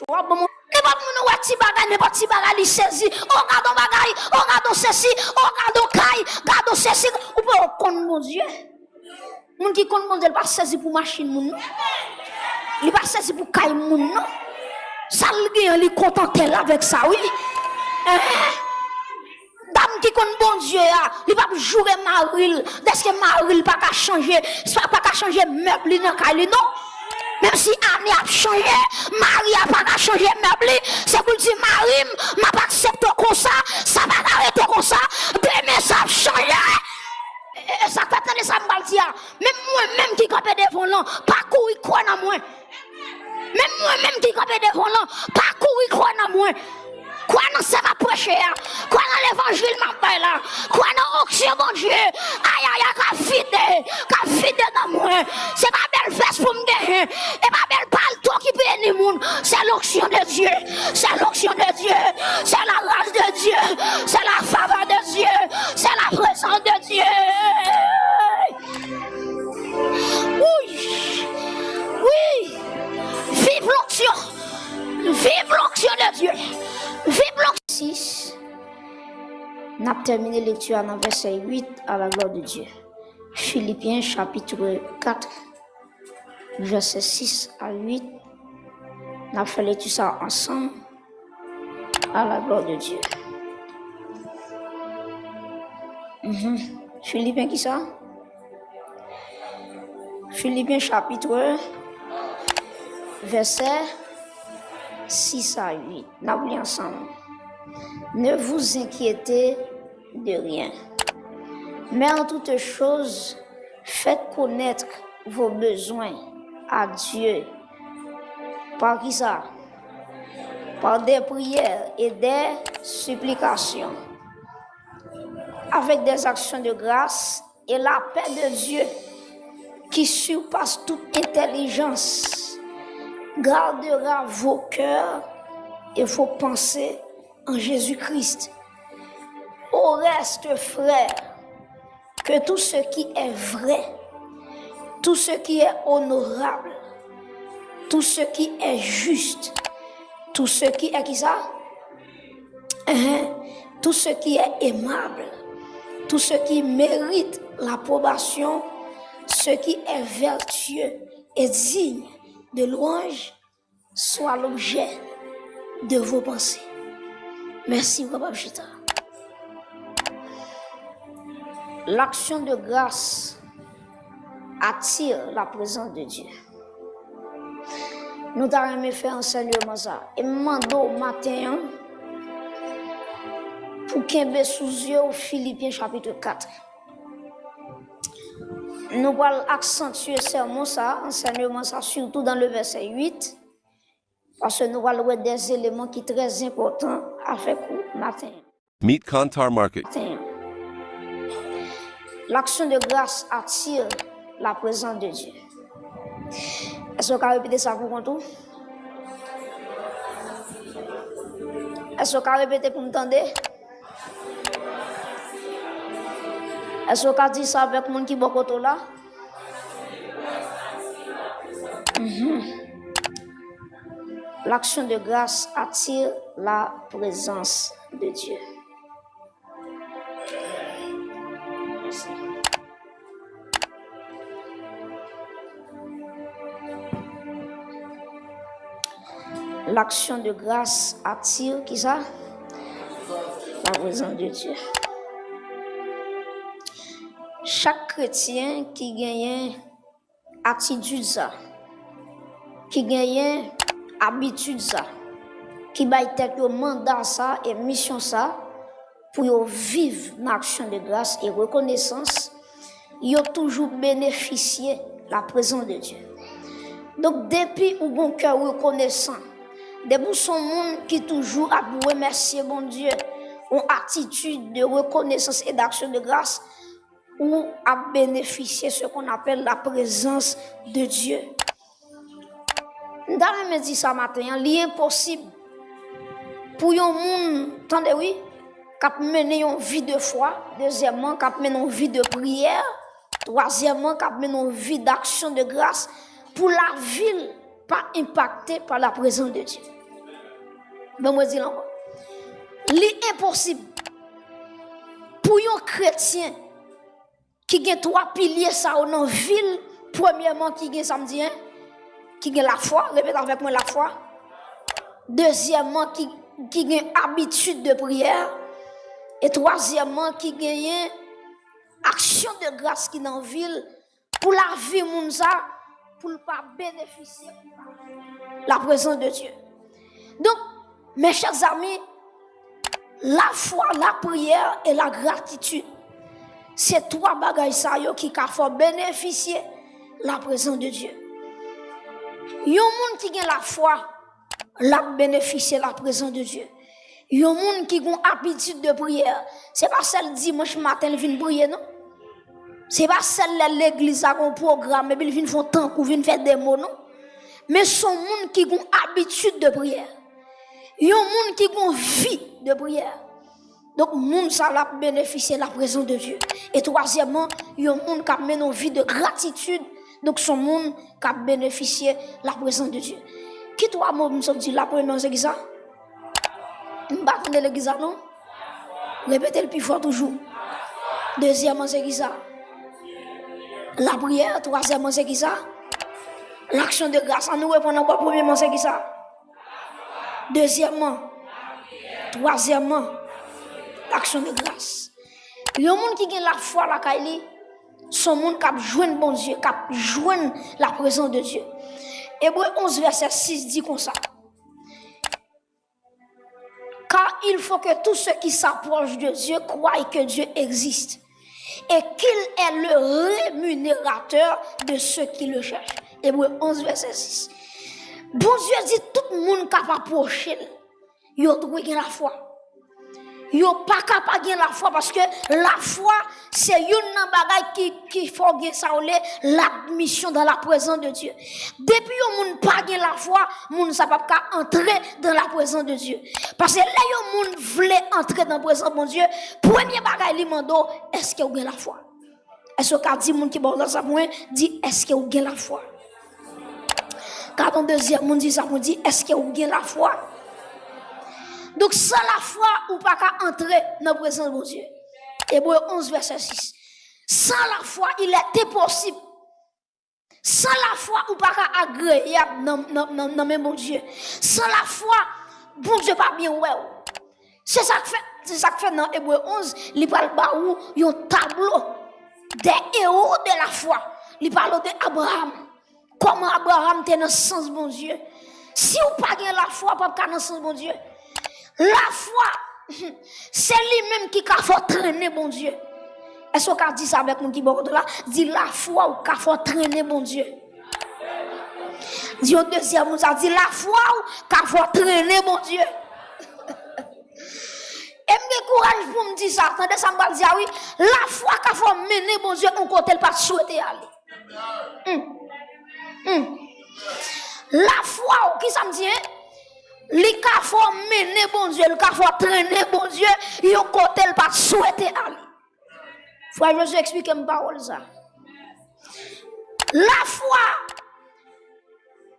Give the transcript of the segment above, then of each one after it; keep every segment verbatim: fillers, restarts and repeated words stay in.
w ap ban mwen. Nenpòt moun ou wè ti bagay, nenpòt ti bagay, li sezi. O, gadon bagay, o, gadon sesi, o, gadon kay, gadon sesi. Ou pa konn Bondye. Moun ki konn Bondye, li pa sezi pou machin moun, non. Li pa sezi pou kay moun, non. Sa l gen an, li kontante l avèk sa, wi. Enhen. Dam ki konn Bondye a, li p ap joure mari l, dèske mari l pa ka chanje, pa ka chanje mèb li nan kay li, non. Menm si ane ap chanje, mari a pa ka chanje mèb li, se pou l di, "Mari m, m ap aksepte w konsa, sa pa ka rete konsa, demen sa ap chanje." E, e, sa k fè, tande sa m pral di a. Menm mwen menm ki kanpe devan w lan, pa kouri kwè nan mwen. Menm mwen menm ki kanpe devan w lan, pa kouri kwè nan mwen. Kwè nan sa m ap preche a. Kwè nan levanjil m ap bay la. Kwè nan onksyon Bondye. Ayaya, k ap vide, k ap vide nan mwen. Se pa bèl vès pou m genyen. E pa bèl palto ki beni moun. C'est l'onction de Dieu. C'est l'onction de Dieu. C'est la grâce de Dieu. C'est la faveur de Dieu. C'est la présence de Dieu. Wi. Wi. Viv l'onction. Viv l'onction de Dieu. Viv l'onction. Sis. N ap tèmine lekti a nan vèsè uit, à la gloire de Dieu. Filipyen chapit kat, vèsè sis a uit. N ap fè lekti sa ansanm. À la gloire de Dieu. Mhm. Filipyen ki sa? Filipyen chapit vèsè sis a uit. N ap li ansanm. Ne vous inquiétez de rien. Mais en toutes choses, faites connaître vos besoins à Dieu. Par qui ça? Par des prières et des supplications. Avec des actions de grâce, et la paix de Dieu, qui surpasse toute intelligence, gardera vos cœurs et vos pensées en Jésus-Christ. Au reste, frères, que tout ce qui est vrai, tout ce qui est honorable, tout ce qui est juste, tout ce qui est, qui ça? Hein? Tout ce qui est aimable, tout ce qui mérite l'approbation, ce qui est vertueux et digne de louange, soit l'objet de vos pensées. Mèsi, papa Chita. L'action de grâce attire la présence de Dieu. Nou ta renmen fè ansèyman sa. E m mande w maten an pou kenbe sou zye w Filipyen chapit kat. Nou pral aksantye sèmon sa, ansèyman sa, sitou dan le vèsè uit, paske nou pral wè de eleman ki trè enpòtan avèk ou maten an. Meet Kantar Market. Maten an. L'action de grâce attire la présence de Dieu. Èske w ka repete sa pou kont ou? Èske w ka repete pou m tande? Èske w ka di sa avèk moun ki bò kote w la? Mhm. L'action de grâce attire la présence de Dieu. L'action de grâce attire qui ça? La présence de Dieu. Chak kretyen ki genyen atitid sa, ki genyen abitid sa, ki bay tèt yo manda sa e misyon sa pou yo viv nan aksyon de gras e rekonesans, yo toujou benefisye la prezans de Dye. Donk, depi ou gon kè rekonesan, depi ou son moun ki toujou ap remèsye Bondye, yon atitid de rekonesans e d'aksyon de gras, ou ap benefisye ce qu'on appelle la présence de Dieu. M ta renmen di sa maten an, li enposib pou yon moun, tande wi, k ap mennen yon vi de fwa, dezyèmman, k ap mennen yon vi de priyè, twazyèmman, k ap mennen yon vi d'action de grâce, pou lavi l pa enpakte pa la prezans de Dye. Bon, mwen di l ankò. Li enposib pou yon kretyen ki gen twa pilye sa yo nan vi l, premyèman, ki gen, sa m di, en, ki gen lafwa, repete avèk mwen, lafwa. Dezyèmman, ki, ki gen abitid de priyè. E twazyèmman, ki genyen aksyon de gras ki nan vi l, pou lavi moun sa, pou l pa benefisye laprezans de Dye. Donk, mes chers amis, la foi, la prière et la gratitude, se twa bagay sa yo ki ka fè w benefisye laprezans de Dye. Yon moun ki gen lafwa, l ap benefisye laprezans de Dye. Yon moun ki gon abitid de priyè, se pa sèl dimanch maten l vin priye, non. Se pa sèl lè legliz la gon pwogram, epi l vin fè yon tankou, vin fè de mo, non. Men se yon moun ki gon abitid de priyè. Yon moun ki gon vi de priyè. Donk, moun sa l ap benefisye laprezans de Dye. E twazyèmman, yon moun k ap mennen yon vi de gratitid. Donk, se yon moun k ap benefisye laprezans de Dye. Ki twa mo m sot di la? Premyèman, se ki sa? M pa tande legliz la, non. Repete l pi fò toujou. Dezyèmman, se ki sa? Lapriyè. Twazyèmman, se ki sa? Laksyon de gras. Ann nou reprann ankò. Premyèman, se ki sa? Dezyèmman. Twazyèmman, laksyon de gras. Yon moun ki gen lafwa lakay li, se yon moun k ap jwenn Bondye, k ap jwenn laprezans de Dye. Ebre onz, vèsè sis di konsa: Car il faut que tous ceux qui s'approchent de Dieu croient que Dieu existe et qu'il est le rémunérateur de ceux qui le cherchent. Ebre onz, vèsè sis. Bondye di tout moun k ap apwoche l, yo dwe gen lafwa. Yo pa ka pa gen lafwa, paske lafwa se youn nan bagay ki, ki fè w gen sa w rele l'admission dans la présence de Dieu. Depi yon moun pa gen lafwa, moun sa p ap ka antre dans la présence de Dieu. Paske lè yon moun vle antre nan prezans Bondye, premye bagay li mande w, èske w gen lafwa? Èske w ka di moun ki bò w la sa pou mwen, di, èske w gen lafwa? Gade yon dezyèm moun, di sa pou mwen, di, èske w gen lafwa? Donk, san lafwa, ou pa ka antre nan prezans Bondye. Ebre onz, vèsè sis. Sans la foi, il est impossible. San lafwa, ou pa ka agreyab nan, nan, nan, nan men Bondye. San lafwa, Bondye pa byen wè w. Se sa k fè, se sa k fè nan Ebre onz, li pral ba ou yon tablo des héros de la foi. Li pale w de Abraram. Kòman Abraram te nan sans Bondye. Si w pa gen lafwa, w p ap ka nan sans Bondye. Lafwa, se li menm ki ka fè w trennen Bondye. Èske w ka di sa avèk moun ki bò kote w la? Di, lafwa w ka fè w trennen Bondye. Di yon dezyèm moun sa, di, lafwa w ka fè w trennen Bondye. E m gen kouraj pou m di sa, tande sa m pral di a wi, lafwa ka fè w mennen Bondye yon kote l pa t swete ale. Hmm. Hmm. Lafwa w, ki sa m di, en? Li ka fè w mennen Bondye, li ka fè w trennen Bondye yon kote l pa t swete ale. Frè Jezi, eksplike m pawòl sa. Lafwa,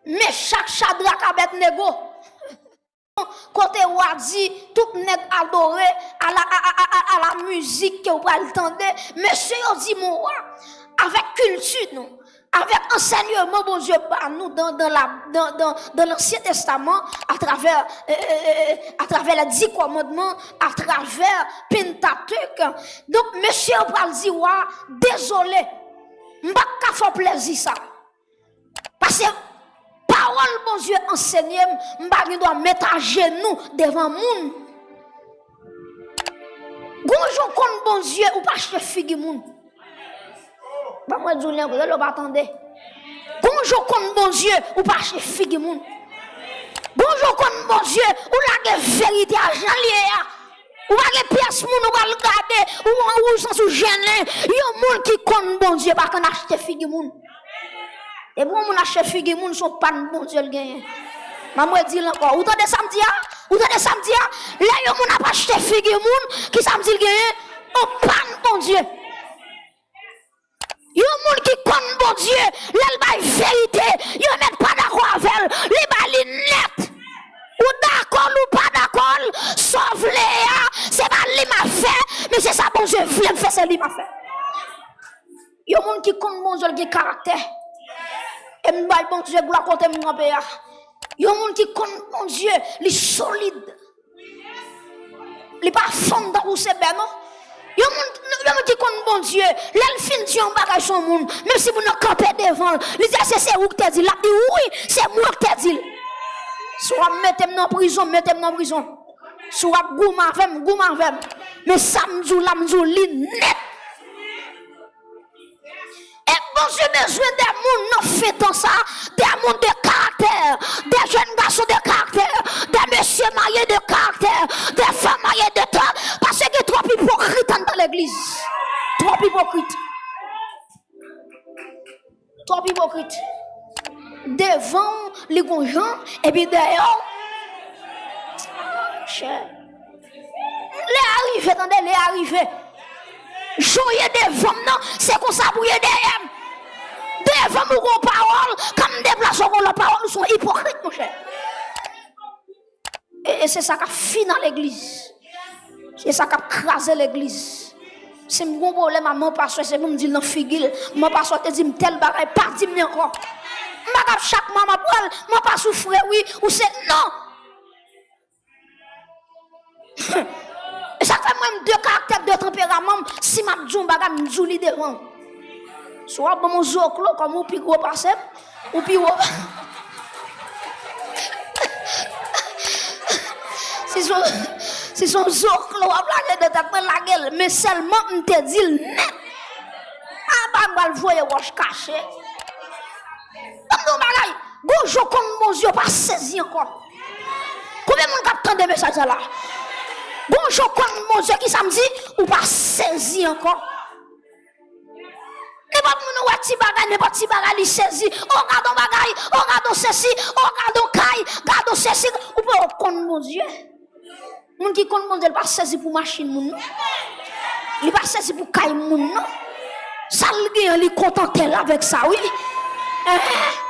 Mechak, Chadrak, Abèdnego. Kote w a di, tout nèg adore a la, a, a, a, a, a la mizik ke w pral tande. Mesye yo di, mon wa, avèk kilti nou, avèk ansèyman Bondye ba nou dan, dan la, dan, dan, dan Lansyen Testaman, atravè, e, e, e, e, atravè lè Di Kòmandman, atravè Pentatek. Donk, mesye yo pral di wa, dezole, m p ap ka fè w plezi sa. Paske pawòl Bondye ansenye m, m pa gen dwa met ajenou devan moun. Gon jan w konn Bondye, ou pa achte figi moun. Ban mwen di w li ankò, lè w pa tande. Gon jan w konn Bondye, ou pa achte figi moun. Gon jan w konn Bondye, ou lage verite a jan l ye a. Ou pa gen pyès moun ou pral gade, ou an wouzans ou jennen. Yon moun ki konn Bondye pa konn achte figi moun. Depi yon moun achte figi moun, se yon pàn Bondye l genyen. Ban mwen di l ankò. Ou tande sa m di a? Ou tande sa m di a? Lè yon moun ap achte figi moun, ki sa m di l genyen? Yon pàn Bondye. Yon moun ki konn Bondye, lè l bay verite, yo mèt pa dakò avè l, li ba li nèt. Ou dakò l, ou pa E se sa Bondye vle m fè, se li m ap fè. Yon moun ki konn Bondye, l gen karaktè. E m bay Bondye glwa kote m kanpe a. Yon moun ki konn Bondye, li solid. Li pa fanm tankou Sebè, non. Yon moun, yon moun ki konn Bondye, lè l fin di yon bagay sou yon moun, menm si moun nan kanpe devan l, li di, èske se ou ki te di l? L ap di, wi, se mwen ki te di l. Si w ap mete m nan prizon, mete m nan prizon. Si w ap goumen avè m, goumen avè m. Men sa m di w la, m di w li nèt. E Bondye bezwen de moun nan fen tan sa, de moun de karaktè, de jèn gason de karaktè, de mesye marye de karaktè, de fanm marye de karaktè, paske gen twòp ipokrit anndan legliz. Twòp ipokrit. Twòp ipokrit. Devan w, li gon jan, epi dèyè w, chè. Lè a rive, tande, lè a rive. Jan w ye devan m nan, se konsa pou w ye dèyè m. Devan m, ou gon pawòl, kan m deplase, w gon lòt pawòl, ou se yon ipokrit, monchè. E, e se sa k ap fini legliz. Se sa k ap kraze legliz. Si m gon pwoblèm a manpastwè, se pou m di l nan figi l. Manpastwè te di m tèl bagay, pa di m li ankò. M pa ka ap chak mwa m ap pral, manpastwè ou fre wi, ou se, non. E sa k fè mwen m de karaktè, de tanperaman m, si m ap di yon bagay, m di w li devan. Si w ap ban m yon zoklo, kòm ou pi gwo pase m, ou pi wo. Si se yon, si se yon zoklo w ap lage nan tèt mwen, lage l. Men sèlman m te di l nèt. A pa m pral voye wòch kache. Ban m di yon bagay. Gon jan w konn Bondye, w pa sezi ankò. Konbyen moun k ap tande mesaj sa la? Gon jan w konn Bondye, ki sa m di? Ou pa sezi ankò. Nenpòt moun ou wè ti bagay, nenpòt ti bagay li sezi. O, gad on bagay, o, gad on sesi, o, gad on kay, gad on sesi. Ou pa konn Bondye. Moun ki konn Bondye, li pa sezi pou machin moun, non. Li pa sezi pou kay moun, non. Sa l gen an, li kontante l avèk sa, wi. Enhen.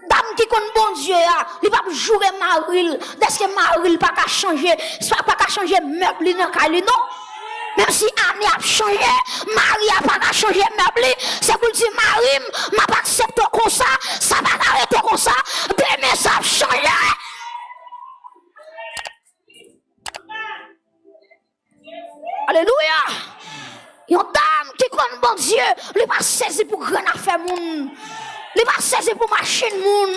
Dam ki konn Bondye a, li p ap joure mari l, dèske mari l pa ka chanje, sa pa ka chanje mèb li nan kay li, non. Menm si ane ap chanje, mari a pa ka chanje mèb li, se pou l di, mari m, m ap aksepte w konsa, sa pa ka rete konsa, demen sa ap chanje. Alelouya! Yon dam ki konn Bondye, li pa sezi pou grenn afè moun. Li pa sezi pou machin moun.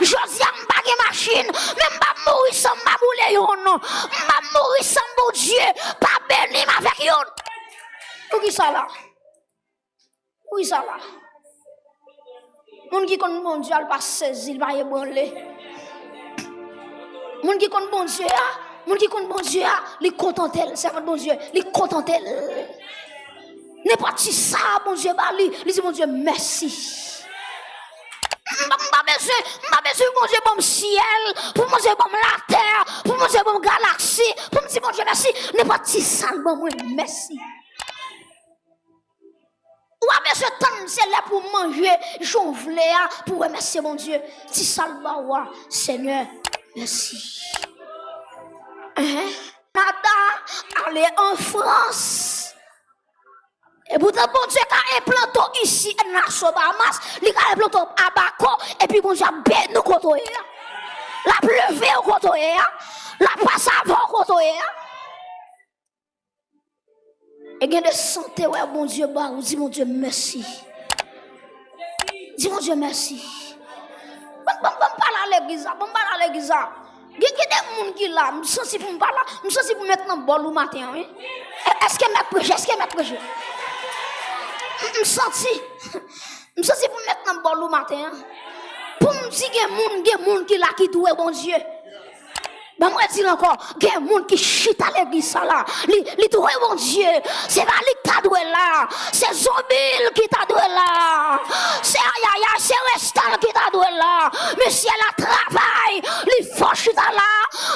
Jodi a, m pa gen machin, men m p ap mouri san m pa boule youn. M p ap mouri san Bondye pa beni m avèk youn. Poukisa la? Wi, sa la. Moun ki konn Bondye a, li pa sezi, li pa ebranle. Moun ki konn Bondye a, moun ki konn Bondye a, li kontante l. Sèvant Bondye, li kontante l. Nenpòt ti sa Bondye ba li, li di Bondye mèsi. M pa, m pa bezwen, m pa bezwen Bondye ban m syèl, pou Bondye ban m latè, pou Bondye ban m galaksi, pou m di Bondye mèsi. Nenpòt ti sa l ban mwen, mèsi. Ou pa bezwen tann se lè pou w manje jan w vle a pou w remèsye Bondye. Ti sa l ba w a, Senyè, mèsi. Enhen. Kanada, ale an Frans. Epoutan Bondye ka enplante w isi, Nassau, Bahamas, li ka enplante w Abaco, epi Bondye ap beni w kote w ye a. L ap leve w kote w ye a. L ap pase avè w kote w ye a. E gen de sante wè Bondye ba ou, di Bondye mèsi. Di Bondye mèsi. Ban, ban, ban m pale a legliz la, ban m pale a legliz la. Gen, gen de moun ki la, m santi pou m pale, m santi pou m met nan bòl ou maten an, wi. E, èske m mèt preche, èske m mèt preche? M, m santi, m santi pou m met nan bòl ou maten an. Pou m di gen moun, gen moun ki la ki dwe Bondye. Ban mwen di l ankò, gen moun ki chita legliz sa la, li, li dwe Bondye, se pa li ki ta dwe la, se zonbi l ki ta dwe la, se ayayay, se restan l ki ta dwe la. Mesye la travay, li fè w chita la,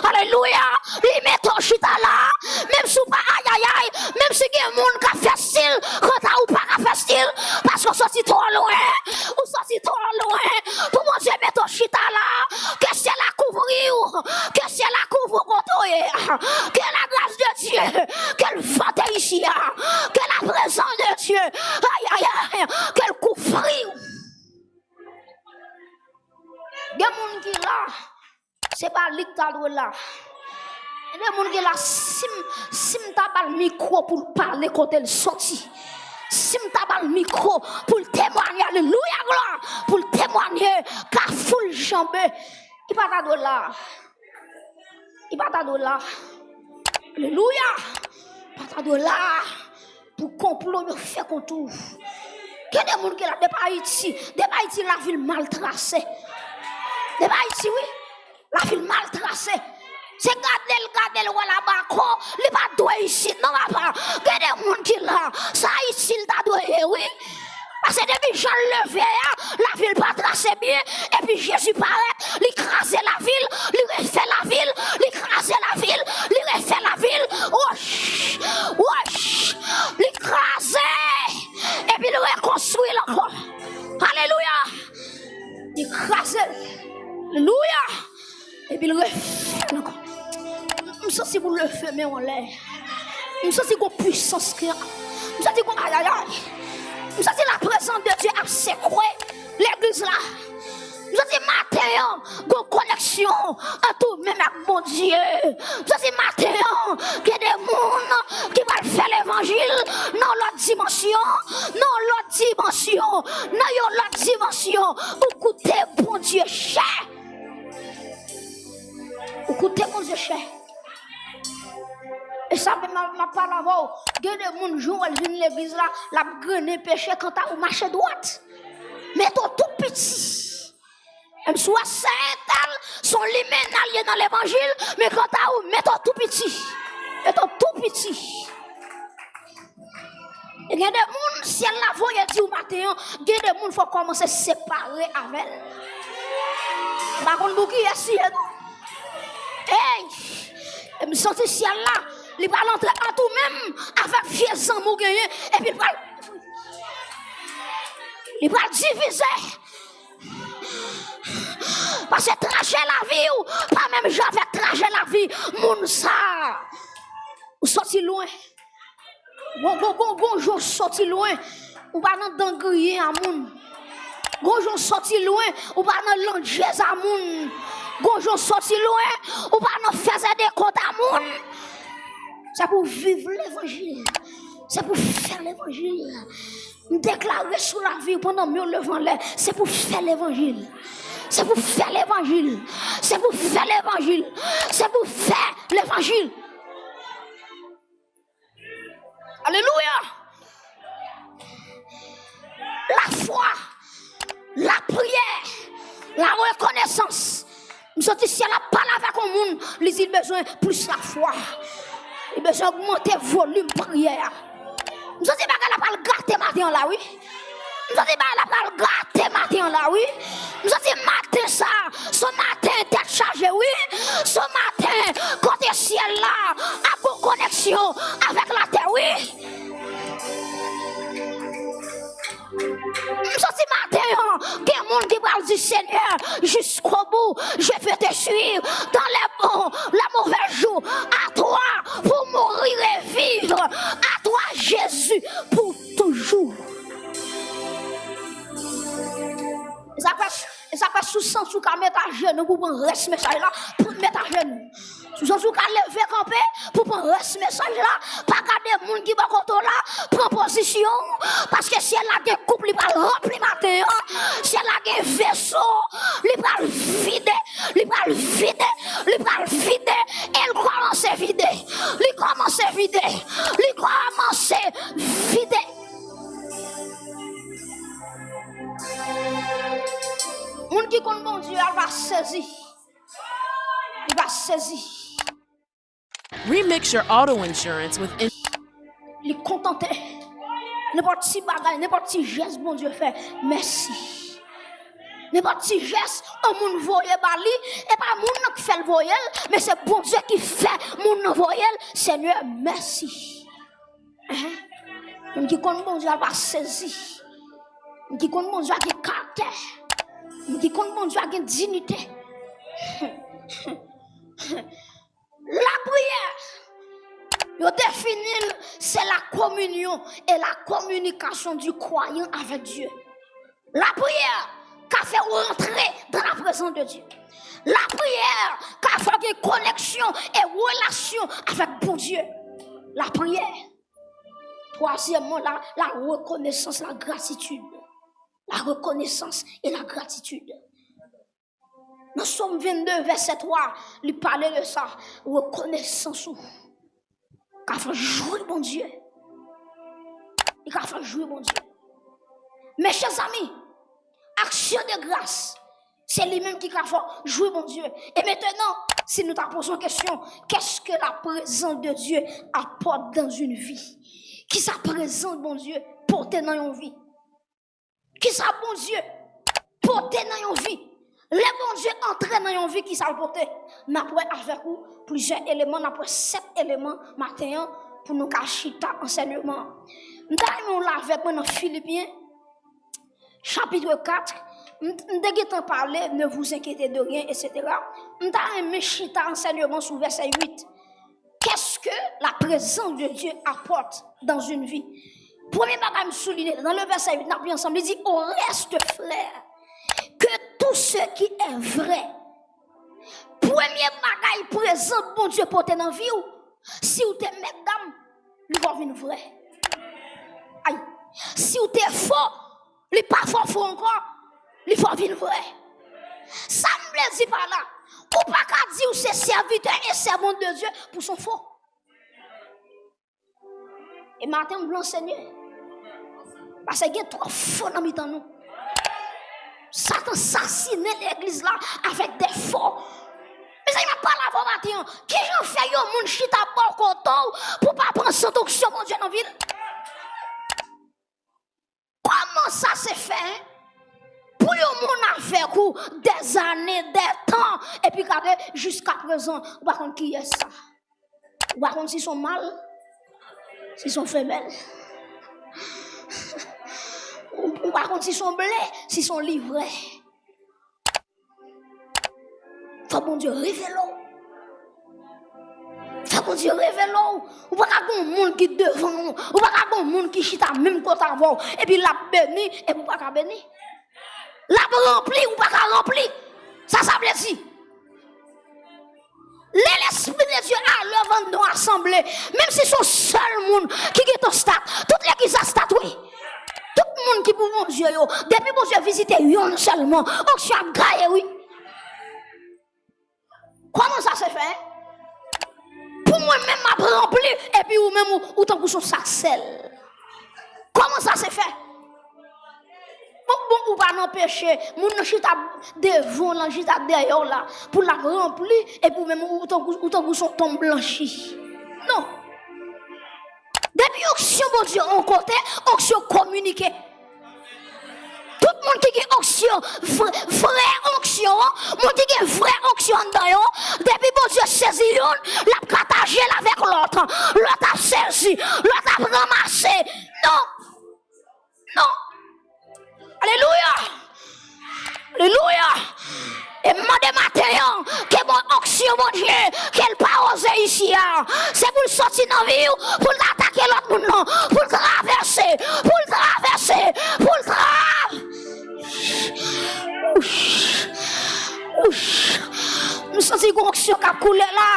alelouya, li mete w chita la, menm si w pa ayayay, menm si gen moun k ap fè stil, kanta ou pa ka fè stil, paske w soti twò lwen, ou soti twò lwen, pou Bondye mete w chita la, ke syèl la kouvri w, ke syèl la kouvri w kote w ye a. Que la grâce de Dieu Dieu, ke l vante isi a, ke la prezans de Dieu, ay, ay, ay, ke l kouvri w. Gen moun ki la, se pa li k ta dwe la. Gen de moun ki la, si m, si m ta ba l mikwo pou l pale kote l soti, si m ta ba l mikwo pou l temwanye, alelouya, glwa, pou l temwanye, kafou l janbe, li pa ta dwe la. Li pa ta dwe la. Alelouya. Pa ta dwe la. Pou konplo yo fè kont ou. Gen de moun ki la depi Ayiti, depi Ayiti lavi l mal trase. Depi Ayiti, wi. Lavi l mal trase. Se gade l, gade l, wè Labako, li pa dwe isit, non, papa. Gen de moun ki la, sa Ayiti l ta dwe ye, wi. Paske depi jan l leve a, lavi l pa trase byen, epi Jezi parèt, li kraze lavi l, li refè lavi l, li kraze lavi l, li refè lavi l. Woch! Woch! Li kraze, epi li rekonstwi l ankò. Alelouya! Li kraze l. Alelouya! Epi l refè l ankò. M santi pou leve men w anlè. M santi gon pwisans ki, m santi gon ayayay. M santi la prezans de Dye ap sekwe legliz la. M santi maten an gon koneksyon ant ou menm ak Bondye. M santi maten an gen de moun ki pral fè levanjil nan yon lòt dimansyon, nan yon lòt dimansyon, nan yon lòt dimansyon. Ou koute Bondye chè. Ou koute Bondye chè. E sa menm m ap pale avè w. Gen de moun, jou w wè l vin legliz la, l ap grennen peche, kanta ou mache dwat. Mete w tou piti. Menm si w wè sè entèl, se yon limena l ye nan levanjil, men kanta ou, mete w tou piti. Mete w tou piti. E gen de moun, syèl la voye di w maten an, gen de moun fò w kòmanse separe avè l. M pa konn pou kiyès li ye non. Ey! E m santi syèl la, li pral antre ant ou menm avèk vye zanmi w genyen, epi l pral, li pral divize. Paske trajè lavi w pa menm jan avèk trajè lavi moun sa a. Ou soti lwen. Gon, gon, gon, gon jou w soti lwen, ou pa nan dan griyen a moun. Gon jou w soti lwen, ou pa nan landjez a moun. Gon jou w soti lwen, ou pa nan fèzè dekont a moun. Se pou w viv levanjil. Se pou w fè levanjil. M deklare sou lavi w pandan men w leve anlè, se pou w fè levanjil. Se pou w fè levanjil. Se pou w fè levanjil. Se pou w fè levanjil. Alelouya! Lafwa, lapriyè, larekonesans. M santi syèl la pale avèk yon moun, li di l bezwen plis lafwa. Li bezwen ogmante volim priyè a. M santi bagay la pral gate maten an la, wi. M santi bagay la pral gate maten an la, wi. M santi maten sa, se yon maten tèt chaje, wi. Se yon maten kote syèl la ap gon koneksyon avèk latè, wi. M santi maten an, gen moun ki pral di, Seigneur, jusqu'au bout, je veux te suivre dans les bons, les mauvais jours. À toi pour mourir et vivre. À toi, Jésus, pour toujours. E sa fè, e sa fè si w santi w ka met ajenou pou pran rès mesaj la, pran, met ajenou. Si w santi w ka leve kanpe pou pran rès mesaj la, pa gade moun ki bò kote w la, pran pozisyon w, paske syèl la gen koup li pral ranpli maten an, syèl la gen veso li pral vide, li pral vide, li pral vide, e l kòmanse vide, li kòmanse vide, li kòmanse vide. Moun ki konn Bondye a va sezi. Li va sezi. Remix your auto insurance with in- Li kontante. Nenpòt ti bagay, nenpòt ti jès Bondye fè, mèsi. Nenpòt ti jès yon moun voye ba li, e pa moun nan ki fè l voye l, men se Bondye ki fè moun nan voye l. Senyè, mèsi. Moun ki konn Bondye a va sezi. Moun ki konn Bondye a gen karaktè. Moun ki konn Bondye a gen diyite. Lapriyè. Yo L, c'est la communion et la communication du croyant avec Dieu. Lapriyè ka fè w rantre dans la présence de Dieu. Lapriyè ka fè w gen koneksyon e relasyon avèk Bondye. Lapriyè. Twazyèmman, la, la reconnaissance, la gratitude. La reconnaissance et la gratitude. Nan Sòm vennde, vèsè twa, li pale de sa, rekonesans ou ka fè w jwi Bondye. Li ka fè w jwi Bondye. Mes chers amis, aksyon de gras, se li menm ki ka fè w jwi Bondye. E mentenan, si nou ta poze yon kesyon, qu'est-ce que la présence de Dieu apporte dans une vie? Kisa prezans Bondye pote nan yon vi? Kisa Bondye pote nan yon vi? Lè Bondye antre nan yon vi, kisa l pote? N ap wè avèk ou plizyè eleman, n ap wè sèt eleman maten an pou nou ka chita ansèyman an. M ta renmen w la avèk mwen nan Filipyen, chapit kat, m, m te gentan pale, ne vous inquiétez de rien, etsetera. M ta renmen chita ansèyman sou vèsè uit. Qu'est-ce que la présence de Dieu apporte dans une vie? Premye bagay m souliye, nan le vèsè uit, n ap li ansanm, li di, au reste, frères, que tout ce qui est vrai. Premye bagay prezans Bondye pote nan vi w, si w te mèt dam, li va vin vrè. Ay, si w te fo, li pa fo fo ankò, li fò vin vrè. Sa m vle di pa la, ou pa ka di w se sèvitè e sèvant de Dye pou son fo. E maten m vle anseye. Paske gen twòp fo nan mitan nou. Satan sasinen legliz la avèk de fo. Mezanmi, m ap pale avè w maten an. Kijan fè yon moun chita bò kote w pou w pa pran sant onksyon Bondye nan vi l? Kòman sa se fè, hein? Pou yon moun avèk ou dèzane, dètan, epi gade, jiskaprezan, ou pa konn kiyès sa. Ou pa konn si se yon mal, si se yon femèl. Ou, ou pa konn si se yon ble, si se yon livrè. Fò Bondye revele w. Fò Bondye revele w. Ou pa ka gon moun ki devan w. Ou pa ka gon moun ki chita menm kote avè w. Epi l ap beni, epi ou pa ka beni. L ap ranpli, ou pa ka ranpli. Sa sa vle di? Lè Lespri de Dye a lève anndan yon asanble, menm si se yon sèl moun ki gentan stat, tout legliz la stat, wi. Tout moun ki pou Bondye yo, depi Bondye vizite yonn sèlman, onksyon ap gaye, wi. Kòman sa se fè? Pou mwen menm m ap ranpli, epi ou menm ou, ou tankou se yon sak sèl. Kòman sa se fè? Bon, bon, ou pa nan peche, moun nan chita devan w la, chita dèyè w la, pou l ap ranpli, epi ou menm ou tankou, ou tankou se yon tonm blanchi. Non. Depi onksyon Bondye yon kote, onksyon kominike. Tout moun ki gen onksyon, vre, vrè onksyon an, moun ki gen vrè onksyon anndan yo, depi Bondye sezi youn, l ap pataje l avèk lòt. Lòt ap sezi, lòt ap ranmase. Non. Non. Alelouya. Alelouya. E m mande maten an, ke bon onksyon Bondye, ke l pa oze isi a. Se pou l soti nan vi w, pou l atake lòt moun nan, pou l travèse, pou l travèse, pou l tra-, Ouch. Ouch. M santi gon onksyon k ap koule la.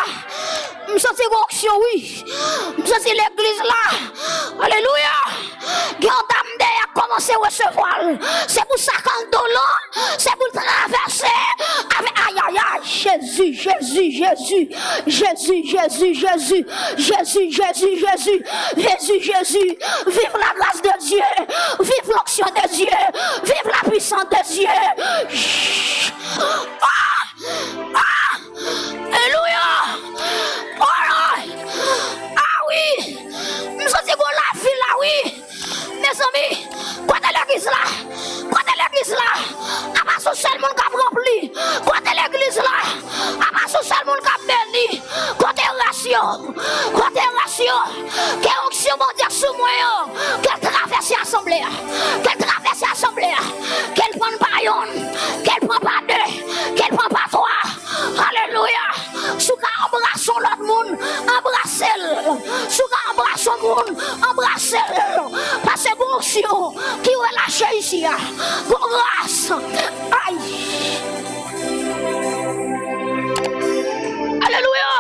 M santi gon onksyon, wi. M santi legliz la. Alelouya. Gen yon dam dèyè k kòmanse resevwa l. Se pou sa k anndan w lan, se pou l travèse avè, ayayay, Jezi, Jezi, Jezi. Jezi, Jezi, Jezi. Jezi, Jezi, Jezi. Jezi, Jezi. Vive la grâce de Dieu. Vive l'onction de Dieu. Vive la puissance de Dieu. Ah! Ah! Alelouya! Oh Lord! Ah wi! M santi gon lavi la wi! Mezanmi, kote legliz la? Kote legliz la? Apa se yon sèl moun k ap ranpli? Kote legliz la? Apa se yon sèl moun k ap beni? Kote rès yo? Kote rès yo? Ke onksyon Bondye sou mwen yo, ke l travèse asanble a. Ke l travèse asanble a. Ke l pran pa yonn. Ke l pran pa de. Ke l pran pa twa. Alelouya. Si w ka anbrase yon lòt moun, anbrase l. Si w ka anbrase moun, anbrase l. Paske gon onksyon ki relache isi a. Gon gras. Ay. Alelouya.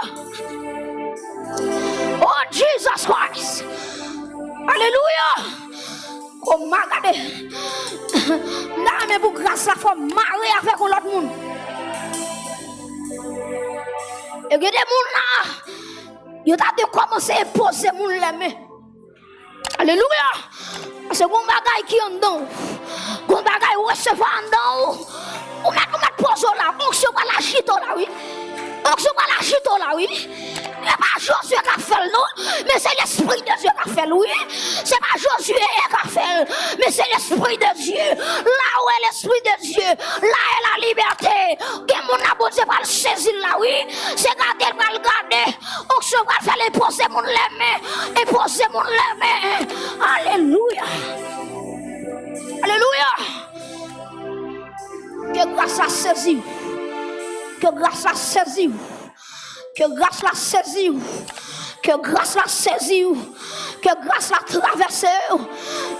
Oh, Jesus Christ. Alelouya. Kòman gade. M ta renmen pou gras la fò mare avèk yon lòt moun. E gen de moun la, yo ta dwe kòmanse enpoze moun lè men. Alelouya! Paske gon bagay ki anndan w. Gon bagay resevwa anndan w. Ou mèt, ou mèt poze w la. Onksyon pral ajite w la, wi. Onksyon pral ajite w la, wi. E pa Jozye k ap fè l, non. Men se Lespri de Dye k ap fè l, wi. Se pa Jozye k ap fè l. Men se Lespri de Dye. La ou e Lespri de Dye. La e la libète. Gen moun la Bondye pral sezi l la, wi. Se gade l pral gade. Onksyon pral fè l enpoze moun lè men. Enpoze moun lè men. Alelouya. Alelouya. Ke gras la sezi w. Ke gras la sezi w. Ke gras la sezi w. Ke gras la sezi w. Ke gras la travèse w.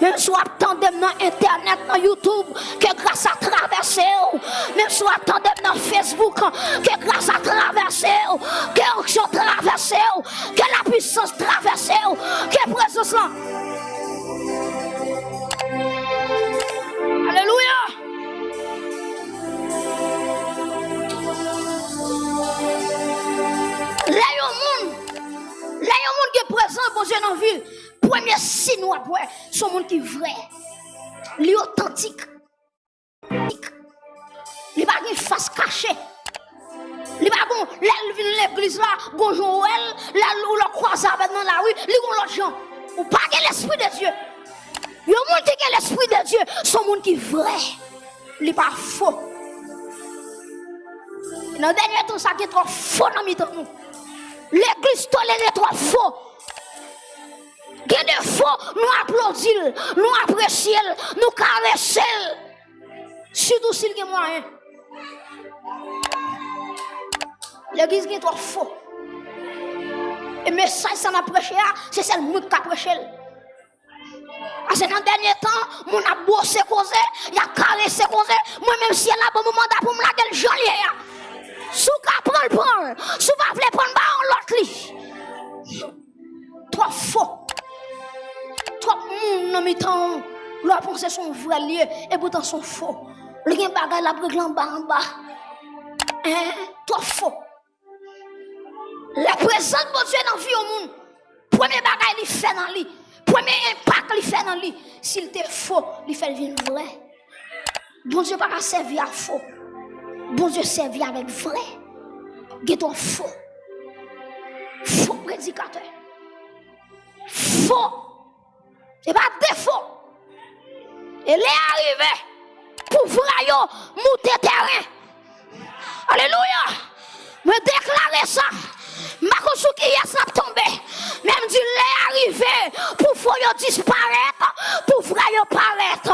Menm si w ap tande m nan entènèt, nan YouTube, ke gras la travèse w. Menm si w ap tande m nan Facebook, ke gras la travèse w. Ke onksyon travèse w. Ke lapwisans travèse w. Ke prezans lan. Alelouya! Lè yon moun, lè yon moun gen prezans Bondye nan vi l, premye siy nou ap wè, se yon moun ki vrè. Li otantik. Li pa gen fas kache. Li pa gon, lè l vin legliz la, gon jan w wè l, lè l ou lè w kwaze avè l nan lari, li gon lòt jan. Ou pa gen Lespri de Dye. Yon moun ki gen Lespri de Dye, se yon moun ki vrè. Li pa fo. Nan dènye tan sa, gen twòp fo nan mitan nou. Legliz tolere twòp fo. Gen de fo, nou aplodi l, nou apresye l, nou karese l. Sitou si l gen mwayen. Legliz gen twòp fo. E mesaj sa n ap preche a, se sèl mwen k ka preche l. Paske nan dènye tan, moun ap bwose koze, y ap karese koze. Mwen menm, syèl la ban mwen manda pou m lage l jan l ye a. Si w ka pran l, pran l. Si w pa vle pran l, ba yon lòt li. Twòp fo. Twòp moun nan mitan w. Lè w panse se yon vrè l ye, epoutan se yon fo. Li gen bagay l ap regle anba anba. Hein? Twòp fo. Lè prezans Bondye nan vi yon moun, premye bagay li fè nan li, premye enpak li fè nan li, si l te fo, li fè l vin vrè. Bondye pa ka sèvi ak fo. Bondye sèvi avèk vrè. Gen twòp fo. Fo predikatè. Fo. Se pa defo. E lè a rive pou vrè yo moute tèren. Alelouya. Mwen deklare sa. M pa konn sou kiyès l ap tonbe. Men m di lè a rive pou fo yo disparèt, pou vrè yo parèt.